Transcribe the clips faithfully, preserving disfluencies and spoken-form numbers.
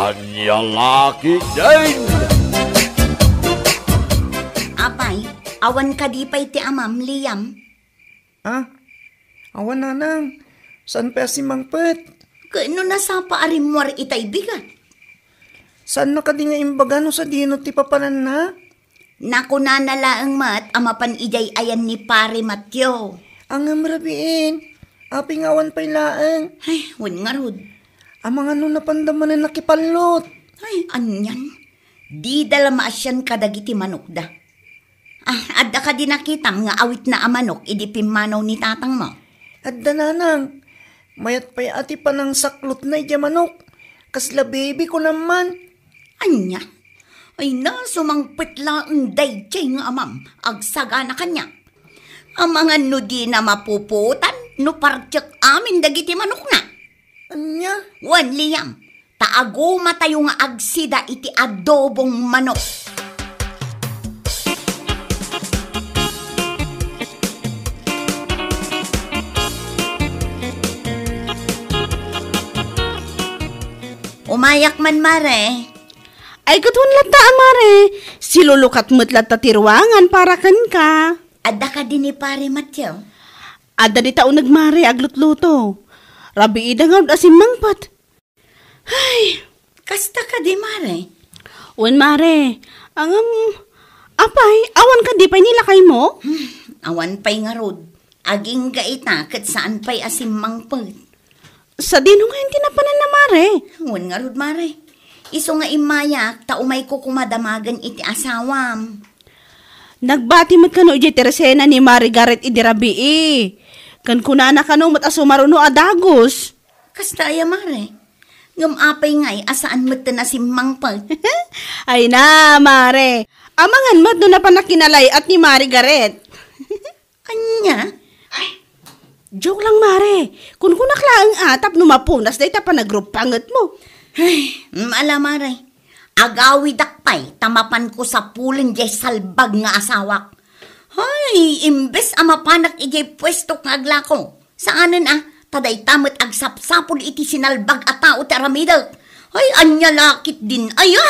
Ania la ketdin? Apay, awan kadi pay ti amam, Liam? Ah, awan, nanang. Saan pay a simmangpet? Ket no nasapa a rimmuar itay bigat? Saan na kadi nga imbaga no sadino ti papananna? Nakunana laeng met a mapan idiay ayan ni Pare Mateo. Ngem rabiin, apay nga awan pay laeng? Ay, wen ngarud. Amangan no napan da manen nakipallot. Ay, anian. Dida la maasian kadagiti manokda. Ah, adda kadi nakitam nga awitna a manok idi pimmanaw ni tatangmo? Adda, nanang. Mayat pay a ti panangsaklotna idiay manok. Kasla baby ko naman. Ania? Ay na, sumangpet laeng daydiay nga amam, agsagana kaniak. Amangan no dina mapupuotan no partiek amin dagiti manokna. Ania? Wen, Liam, ta agumatayo nga agsida iti adobong manok. Umayak man, Mare. Ay, ket wen latta a, Mare. Silulukat met latta ti ruangan para kenka. Adda kadi ni Pare Mateo? Adda dita uneg, Mare, aglutluto. Rabiida ngarud a simmangpet. Ay, kasta kadi, Mare? Wen, Mare. Ngem, apay, awan kadi pay ni lakaymo? Hmm, awan pay ngarud. Agingga ita ket saan pay a simmangpet. Sadino ngayen ti napananna, Mare? Wen ngarud, Mare. Isu nga immayak ta umayko koma damagen iti asawam. Nagbati met kano idiay tersena ni Mare Garret idi rabii. Ken kunana kano met a sumaruno a dagus. Kasta aya, Mare? Ngem apay ngay a saan met ti nasimmangpet? Ay na, Mare. Amangan met no napan a kinalay-at ni Mare Garret. Ania? Ay, joke lang, Mare. Kunkunak laeng a tapno mapunas dayta panagrupangetmo. Ay, mm, ala, Mare. Agawidak pay ta mapanko sapulen diay salbag nga asawak. Ay, imbes a mapanak idiay puestok nga aglako, saanen a, ta dayta met agsapsapul iti sinalbag a tao ti aramidek. Ay, ania la ketdin aya?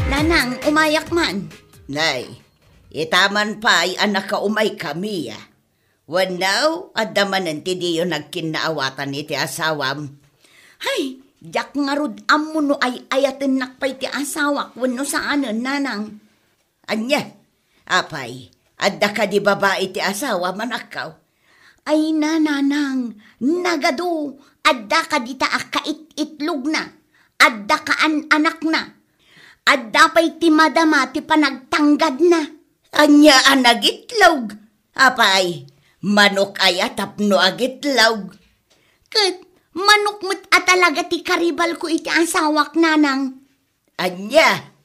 Nanang, umayak man. Nay, ita man pay a nakaumaykami a. Wenno, adda manen ti diyo nagkinnaawatan iti asawam? Hay, diak ngarud ammo no ay-ayatennak pay ti asawak wenno saanen, Nanang. Ania? Apay, adda kadi babai ti asawam, anakko? Ay, Nanang, nagadu, adda kadita a kait-itlogna, adda kaan-anakna, adda pay ti madama ti panagtanggadna. Ania a nagitlog? Apay, manok aya tapno agitlog? Ket manok met a talaga ti karibalko iti asawak, Nanang. Ania?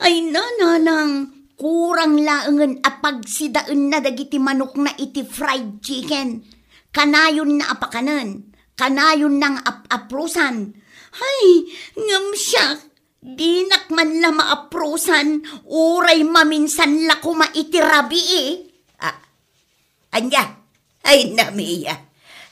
Ay, Nanang, kurang laengen a pagsidaenna dagiti manokna iti fried chicken. Kanayonna a pakanen, kanayonna nga ap-aprosan. Hay, ngem siak, dinak man la maaprosan, uray maminsan la koma iti rabii. Ah, ania? Ay, Namia,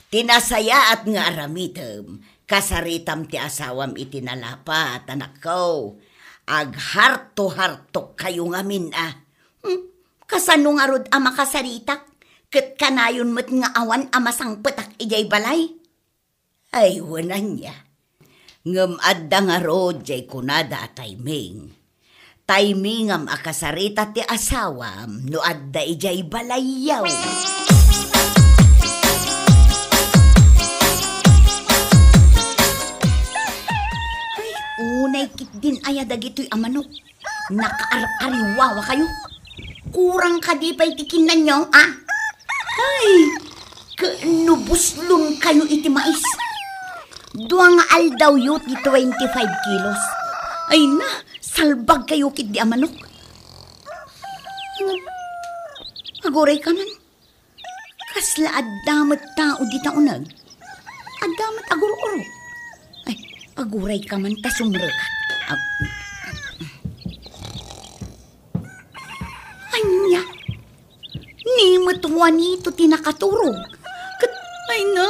ti nasayaat nga aramidem, kasaritam ti asawam iti nalapat, anakko. Agharto-hartokkayo ngamin a. Hmm, kasano ngarud a makasaritak? Ket kanayon met nga awan a masangpetak idiay balay. Ay, wen ania. Ngem adda ngarud jay kunada a timing. Timingam a kasarita ti asawam no adda idiay balayyo. Ay, unay ketdin aya dagitoy a manok. Nakaarkariwawakayo. Kurang kadi pay ti kinnanyo, a? Ay, ken no buslonkayo iti mais. Dua nga aldawyo ti twenty-five kilos. Ay na, salbagkayo ketdi a manok. Agurayka man. Kasla adda met tao dita uneg. Adda met agur-urok. Ay, agurayka man ta sumrek. Ag-, ania? Ni met Juanito ti nakaturog. Ket, Ay na,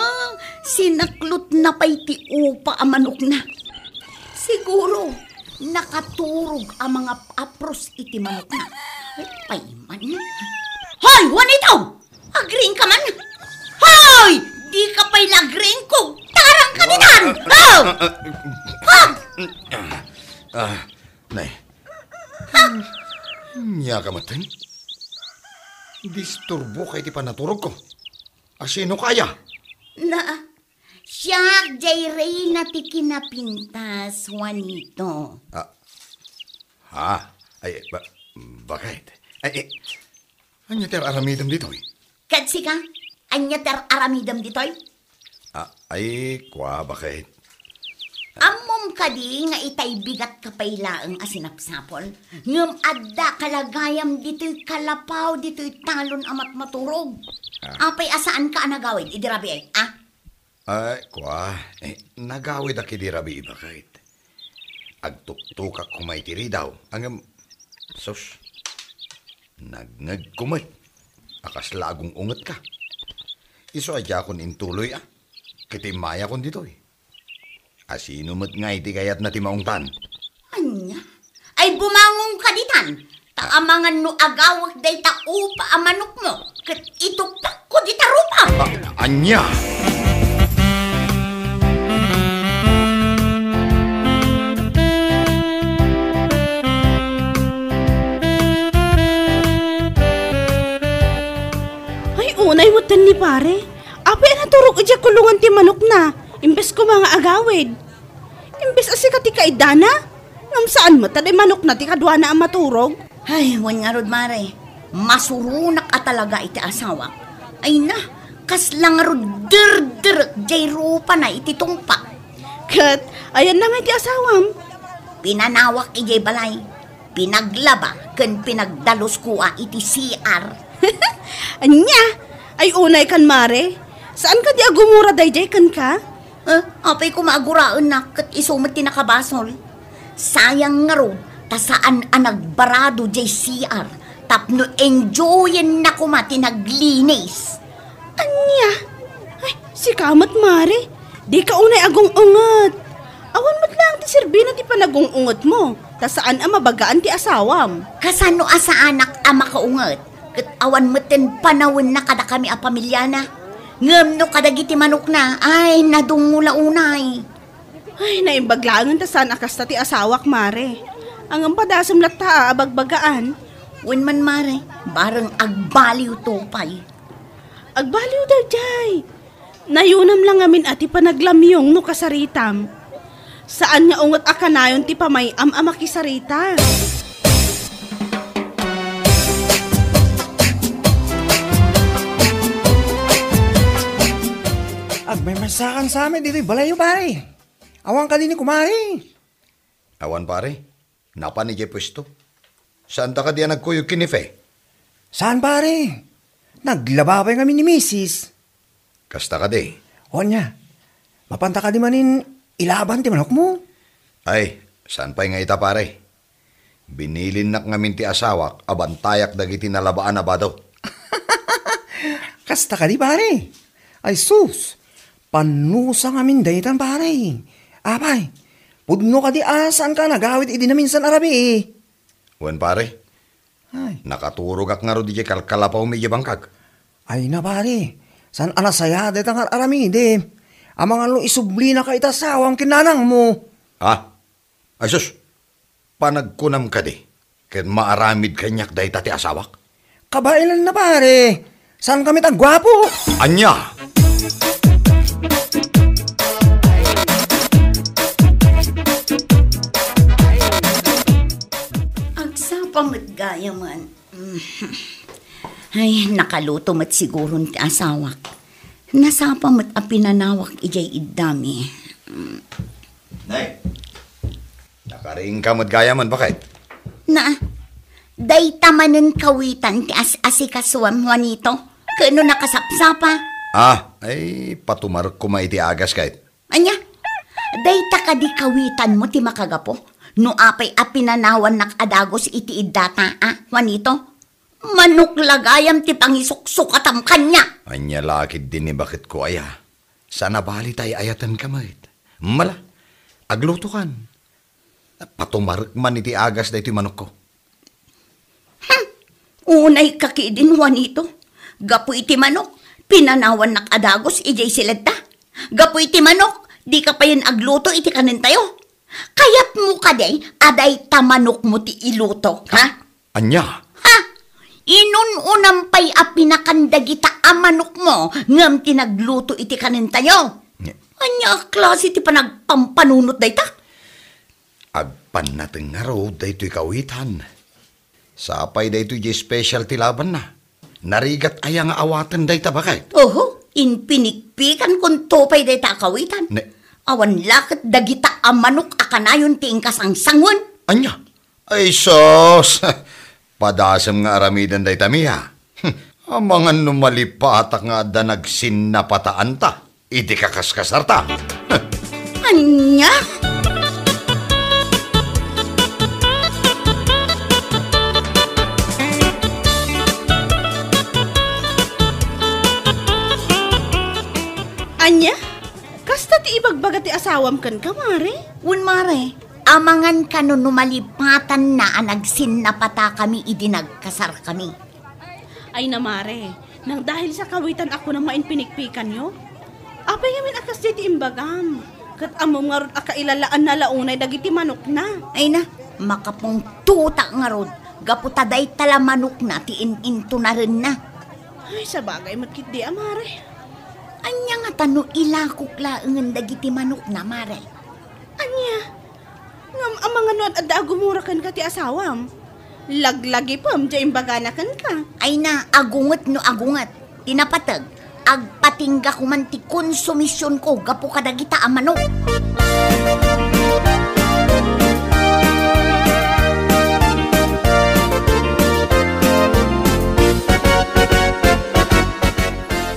sinaklotna pay ti upa a manokna. Siguro, nakaturog a mangap-apros iti manokna. Ay, pay man. Hoy, Juanito! Agriingka man! Hoy! Dika pay la agriingko! Tarangka ditan! Oh! Ha? Ah, nay. Ha? Ania ka metten? Disturboka iti panaturogko. Asinoka aya? Na, siak jay reyna ti kinapintas, Juanito. Ah, ha? Ay, ba-, bakit? Ay, eh, ania ti ar-aramidem ditoy? Ket sika, ania ti ar-aramidem ditoy? Ah, ay, kua, bakit? Ammom kadi nga itay bigatka pay laeng a sinapsapol? Ngem adda ka la gayam ditoy kalapaw, ditoy talon a matmaturog. Ah. Apay a saanka a nagawid idi rabii, ah? Ay, kua, eh, nagawidak idi rabii, bakit? Agtuktukak koma iti ridaw, ngem, sus, nagngegko met a kasla agung-ungetka. Isu a diakon intuloy, ah, ket immayakon ditoy. Asino met ngay ti kayatna ti maungtan? Ania? Ay, bumangongka ditan, ta amangan no agawek dayta upa a manokmo, ket itupakko dita rupam. Ah, ania? Ay, unay metten ni pare. Apay a naturog idiay kulungan ti manokna, imbes koma nga agawid. Imbes a sika ti kaiddana, ngem saan met a di manokna ti kaduana a maturog? Ay, wen ngarud, mare, masuronak a talaga iti asawak. Ay na, kasla ngarud derderek jay rupana iti tungpa. Ket, ayanna nga iti asawam? Pinanawak idiay balay, pinaglaba, ken pinagdaluskoa iti C R. Ania? Ay unay kan, mare. Saan kadi a gumura daydiay kenka? Eh, apay koma a guraennak ket isu met ti nakabasol. Sayang ngarud ta saan a nagbarado jay C R tapno enjoyenna koma ti naglinis. Ania? Ay, sika met, mare. Dika unay agung-unget. Awan met laeng ti serbina ti panagung-ungetmo, ta saan a mabagaan ti asawam. Kasano a saanak a makaunget? Ket awan metten panawenna kadakami a pamiliana. Ngem no kadagiti manokna, ay, nadungngo la unay. Ay, naimbag laengen ta saan a kasta ti asawak, mare. Ngem padasem latta a abagbagaan. Wen man, mare, bareng agbaliwto pay. Agbaliw daydiay. Nayonam la ngamin a ti panaglamyong no kasaritam. Saan nga unget a kanayon ti pamay-am a makisarita. Agmaymaysakan sa amin ditoy balayyo, pare. Awan kadi ni kumare? Awan, pare. Napan idiay puesto. Saanta kadi a nagkuyog ken ni Fe? Saan, pare. Naglaba pay ngamin ni misis. Kasta kadi? Ania, mapanta kadi manen ilaban ti manokmo? Ay, saan pay nga ita, pare. Binilinnak ngamin ti asawak a bantayak dagiti nalabaan a bado. Kasta kadi, pare? Ay sus, panusa ngamin daytan, pare. Apay, pudno kadi a saanka a nagawid idi naminsan a rabii? Wen, pare. Ay. Nakaturogak ngarud idiay kalkalapawmi idiay bangkag. Ay na, pare. Saan a nasayaat dayta nga ar-aramidem? Amangan no isublinaka iti asawam ken nanangmo. Ah? Ay sus, panagkunam kadi, ket maaramid kaniak dayta ti asawak? Kabaelanna, pare. Saan kami tagguapo? Ania? Agsapa met gayam. Ay, nakaluto met siguron ti asawak. Nasapa met a pinanawak idiay iddami. Nay, nakariingka met gayam, bakit? Na, dayta manen kawitan ti as-asikasuam, Juanito. Ket no nakasapsapa? Ah, ay, patumarek koma iti agas, kayat. Ania? Dayta kadi kawitanmo ti makagapu no apay a pinanawannak a dagus iti iddata, a, Juanito? Manok la gayam ti pangisuksukatam kaniak. Ania la ketdi ni baketko aya? Saan a bali ta ay-ayatenka met. Mala, aglutokan. Patumarek man iti agas daytoy manokko. Hmm. Unayka ketdin, Juanito. Gapu iti manok, pinanawannak a dagus idiay siledta. Gapu iti manok, dika payen agluto iti kanentayo. Kayatmo kadi a dayta manokmo ti iluto, ha? Ania? Ha? Inun-unam pay a pinakan dagita a manokmo ngem ti nagluto iti kanentayo. Ania a klase ti panagpampanunot dayta? Agpannateng ngarud daytoy kawitan. Sapay daytoy diay specialty labanna. Narigat aya nga awaten dayta, baket? Oho, impinikpikankonto pay dayta a kawitan. Ne- Awan la ket dagita a manok a kanayon ti inkasangsangoen. Ania? Ay, sus! Padasem nga aramiden dayta, Mia. Amangan no malipatak nga adda nagsinnapataanta idi kakaskasarta. Ania? Ania? Kasta ti ibagbaga ti asawam kenka, mare? Wen, mare. Amangan kano no malipatanna a nagsinnapatakami idi nagkasarkami. Ay na, mare, nangdahil sa kawitan a kunam nga impinikpikanyo? Apay ngamin a kasdiay ti imbagam? Ket ammom ngarud a kailalaanna la unay dagiti manokna. Ay na, makapungtotak ngarud, gapu ta dayta la manokna ti in-intunarenna. Ay, sabagay met ketdi a, mare. Ania ngata no ilakok laengen dagiti manokna, mare? Ania? Ngem amangan no ad-adda agumura kenka ti asawam? Laglagipem diay imbagana kenka. Ay na, agunget no agunget. Ti napateg, agpatingga koman ti konsumisionko gapu kadagita a manok.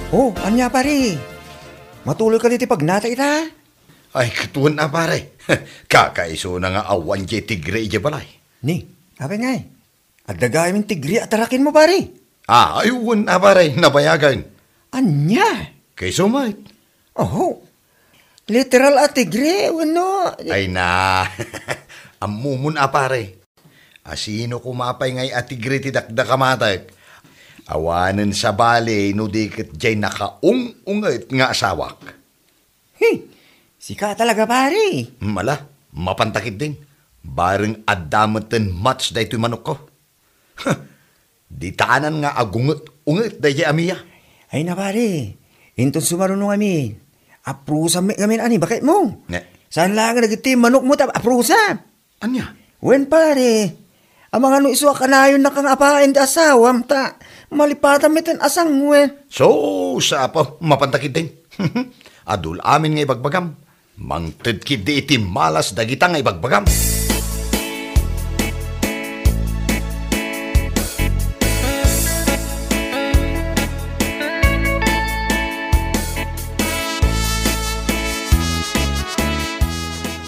Oh, ania, pare? Matuloy ka diti pagnata ita? Ay, ket wen a, pare. Kakaisuna nga awan diay tigre idiay balay. Ni, apay ngay? Adda gayam ti tigre a tarakenmo, pare? Ah, ay, wen a, pare. Nabayagen. Ania? Kaiso met. Oho. Literal a tigre, wenno? Ay na. Ammomon a, pare. Asino koma pay ngay a tigre ti dakdak a matek? Awanen sabali no di ket diay nakaung-unget nga asawak. He, sika talaga, pare. Mala, mapanta ketdin. Bareng adda metten match daytoy manokko. Ditanan nga agunget-unget daydiay a Mia. Ay na, pare. Inton sumaruno ngamin, aprusam met ngamin ani, baket mo? Ne. Saan laeng dagiti manokmo ta aprusam? Ania? Wen, pare. Amangan no isu a kanayonnaka nga apaen ti asawam ta malipatan metten a sanguen. So, sa apo, mapanta ketdin. Adu la amin nga ibagbagam. Mangted ketdi iti malas dagita nga ibagbagam.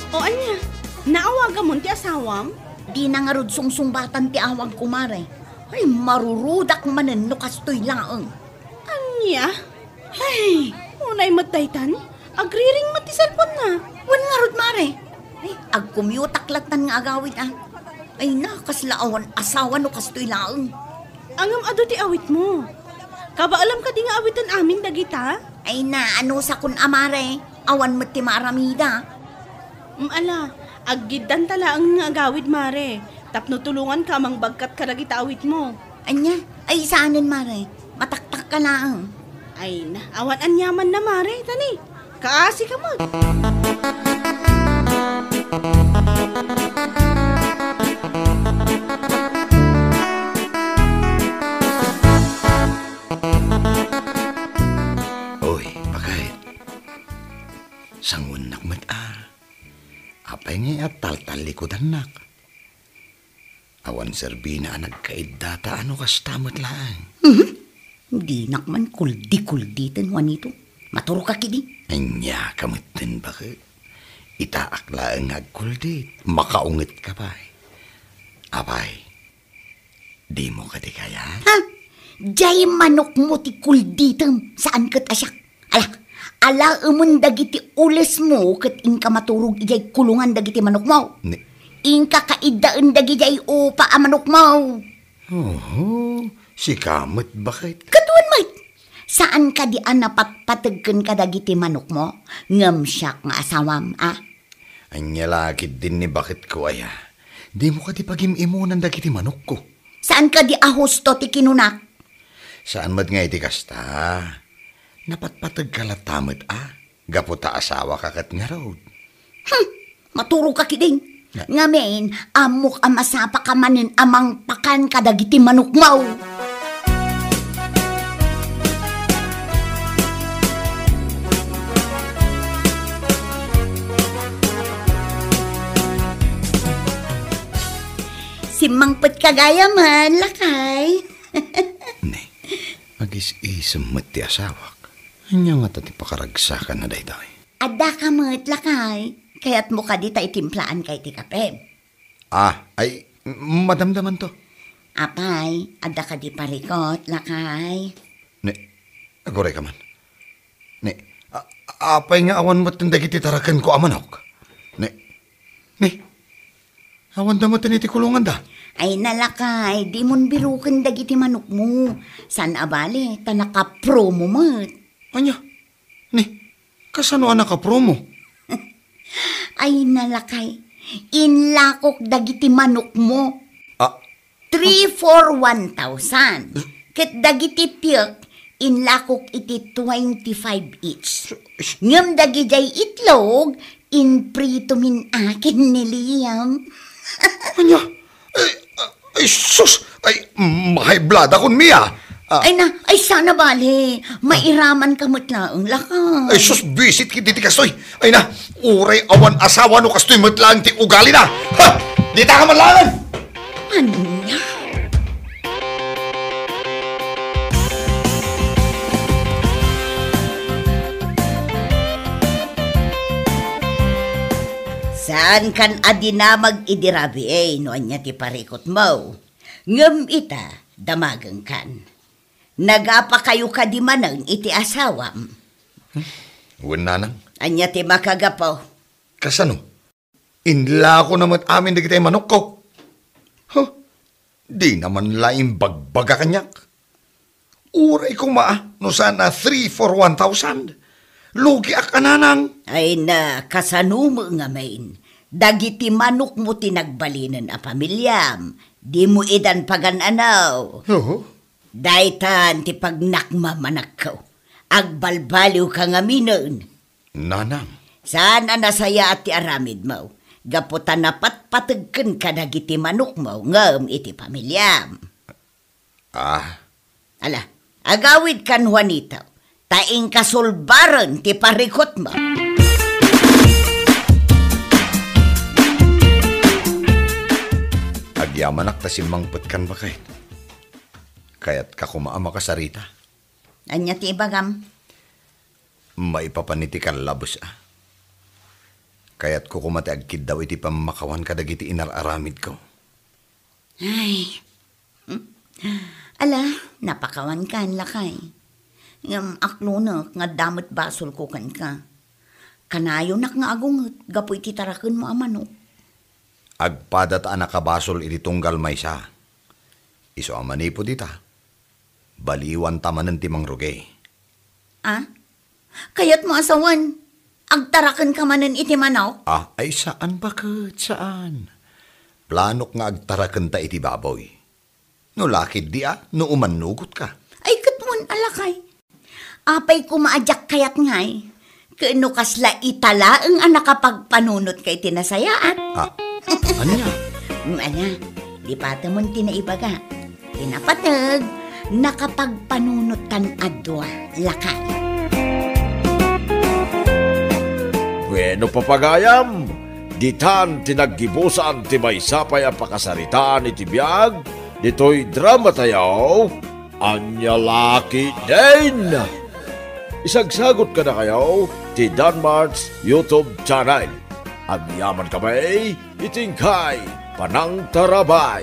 O ania, naawagamon ti asawam? Dina ngarud sungsungbatan ti awagko, mare. Ay, marurudak manen no kastoy laeng. Ania? Ay, unay met daytan, agriring met ti cellphone-na. Wen ngarud, mare. Ay, agkumyutak lattan nga agawid, a. Ay na, kasla awan asawa no kastoy laeng. Ngem adu ti awitmo. Kabaelam kadi nga awiten amin dagita? Ay na, anusakon a, mare. Awan met ti maaramida. Mm, ala, aggiddanta laeng nga agawid, mare, tapno tulonganka a mangbagkat kadagita awitmo. Ania? Ay, saanen, mare. Mataktakka laeng. Ay na, awan aniamanna, mare, tani. Kaasika met. Oy, baket. Sanguennak met a. Apay ngay a taltallikudannak? Awan serbina a nagkaidda ta ano kasta met laeng. Mhm. Dinak man kuldi-kulditen, Juanito. Maturoka ketdi. Ania ka metten, baket? Itaak laeng nga agkuldit. Makaunget ka pay. Apay, dimo kadi kayat? Ha? Diay manokmo ti kulditem, saan ket a siak. Ala, alaemen dagiti ulesmo ket inka maturog idiay kulongan dagiti manokmo. Ni- Inka kaiddaen dagidiay upa a manokmo. Oho, sika met, baket. Ket wen met, saan kadi a napatpategken kadagiti manokmo? Ngem siak nga asawam, a? Ania la ketdin ni baketko aya? Dimo kadi pagim-imunan dagiti manokko? Saan kadi a husto ti kinunak? Saan met nga iti kasta. Napatpategka latta met, a? Gapu ta asawaka ket ngarud. Hmm, maturogka ketdin. Na- Ngamin, ammok a masapaka manen a mangpakan kadagiti manokmo. Simmangpetka gayam, lakay. Ne, agis-isem met ti asawak. Ania ngata ti pakaragsakanna daytoy? Addaka met, lakay. Kayatmo kadi ta itimplaanka iti kape? Ah, ay, madamdamanto. Apay, adda kadi parikut, lakay? Ne, agurayka man. Ne, a-, apay nga awan met dagiti tarakenko a manok? Ne, ne, awan da met iti kulonganda. Ay, nalakay, dimon biroken dagiti manokmo. Saan a bale, ta nakapromo met. Ania? Ne, kasano a nakapromo? Ay, nalakay, inlakok dagiti manokmo. Ah, Three for one thousand. Ket dagiti piek, inlakok iti twenty-five each. Ngem dagidiay itlog, inprito min akin ni Liam. Ania? Ay, ay, sus! Ay, mahayblada kun Mia. Ah. Ay na, ay sana bale. Mairamanka met laeng, lakay. Ay, sus, bisit kiti ti kastoy. Ay na, uray awan asawa no kastoy met laeng ti ugalina. Ha! Dita ka man laeng! Ania? Saan kan a dinamag idi rabii no ania ti parikutmo. Ngem ita, damagengkan. Nagapakayo kadi manen iti asawam? Wen, nanang. Ania ti makagapu? Kasano? Inlakona met amin dagiti manokko. Huh? Dina man la imbagbaga kaniak. Uray koma, ah, no saan a three for one thousand. Lugiak a, nanang. Ay na, kasano met ngamin? Dagiti manokmo ti nagbalinen a pamiliam. Dimo idan pagan-anaw. Oho. Daytan ti pagnakmamanakko. Agbalbaliwka ngaminen. Nanang. Saan a nasayaat ti aramidmo, gapu ta napatpategken kadagiti manokmo ngem iti pamiliam. Ah. Ala, agawidkan Juanito, ta inka sulbaren ti parikutmo. Agyamanak ta simmangpetkan, baket. Kayatka koma a makasarita. Ania ti ibagam? Maipapan iti kallabes, a. Kayatko koma ti agkiddaw iti pammakawan kadagiti inar-aramidko. Ay. Ala, napakawankan, lakay. Ngem aklonek nga adda met basolko kenka. Kanayonak nga agunget gapu iti tarakenmo a manok. Agpada ta a nakabasol iti tunggal maysa. Isu a manipud ita, baliwanta manen ti mangrugi. Ah? Kayatmo a sawen, agtarakenka manen iti manok? Ah, ay saan, baket, saan. Planok nga agtarakenta iti baboy. No lakid di a, no umannugotka. Ay, ket wen a, lakay. Apay koma a diak kayat ngay? Ket no kasla ita laeng a nakapagpanunotka iti nasayaat. Ah, ania? Mm, ania, lipatemon ti naibaga. Ti napateg, nakapagpanunottan a dua, lakay. Bueno, papagayam, ditan ti naggibusan ti maysa pay a pakasaritaan iti biag ditoy dramatayo, Ania La Ketdin. Isagsagot kadakayo ti Danmart's YouTube channel. Agyaman kami iti inkay panangtarabay.